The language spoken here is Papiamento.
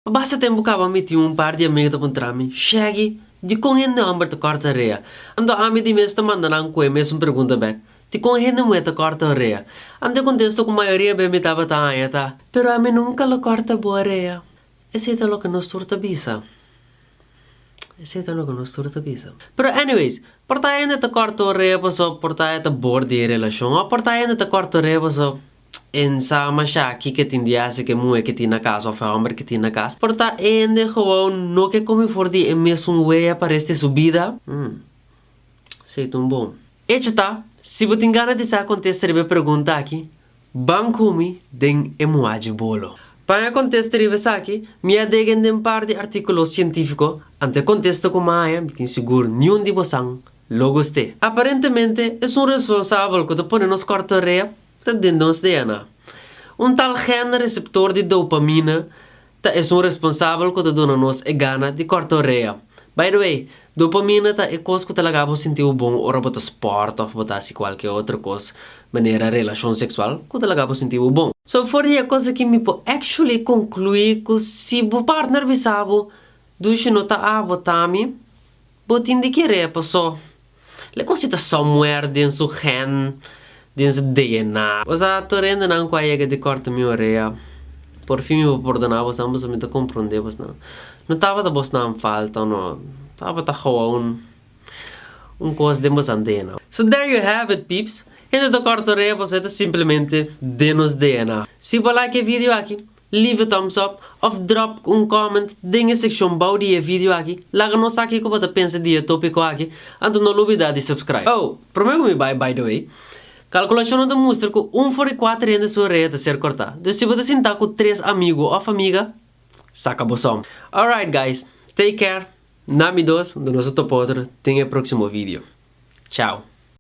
Pa basta tempu kaba mi tin un par di amiga ta puntra mi, Shaggy, dikon hende hòmber ta kòrta orea? Anto ami di mes ta manda nan ku e mesun pregunta bèk, Dikon hende muhé ta kòrta orea? Anto e kontesto ku mayoria be mi tabata haña ta, Pero ami nunka lo kòrta bo orea. Esei ta loke nos tur ta bisa. Esei ta loke nos tur ta bisa. Pero anyways, por ta hende ta kòrta orea paso por ta e ta bor di e relashon òf por ta hende ta kòrta orea paso En sa masha kiko tin di hasi ku e muhé ku tin na kas òf e hòmber ku tin na kas. Por ta hende gewoon no ke kome for di e mesun wea pa rest di su bida. Hmm. Esei ta un bon. Echo ta, si bo tin gana di sa kontesta riba e pregunta aki, ban ku mi den e muhá dje bolo. Pa e kontesta riba esaki, mi a degen den par di artíkulo sientífiko, anto e kontesta ku mi a haña, mi tin sigur niun di bosan lo gust'é. Aparentemente, esun responsabel ku ta pone nos kòrta orea Ta den nos DNA. Un tal gen receptor di dopamina ta esun responsabel ku ta duna nos e gana di kòrta orea. By the way, dopamina ta e kos ku ta laga bo sinti bo bon ora bo ta spòrt òf bo ta hasi kualke otro kos manera relashon seksual ku ta laga bo sinti bo bon. So for di e kos aki mi por actually konkluí ku si bo partner bisa bo, Dushi no ta abo ta mi, bo tin di kere paso Le kon si ta somewhere den su gen, den su DNA. Osea, tur hendenan ku a yega di kòrta mi orea, por fin mi por pordoná bosnan pasobra mi ta komprondé bosnan. No tabata bosnan falta no, tabata gewoon un kos den bosan DNA. So there you have it peeps, hende ta kòrta orea pasobra e ta simplemente den nos DNA. Si bo like e video aki, Leave a thumbs up of drop un comment den e seccion bou di e video aki, laga nos sa kico bo ta pensa di e topico aki, anto no lubida di subscribe. Oh, prome cu mi bai by the way, calculacionnan ta mustra cu un for di cuater hende su orea ta ser corta, dus si bo ta sinta cu tres amigo of amiga, saca bo som. Alright guys, take care, na mi dos, anto nos ta topa otro den e proximo video. Ciao.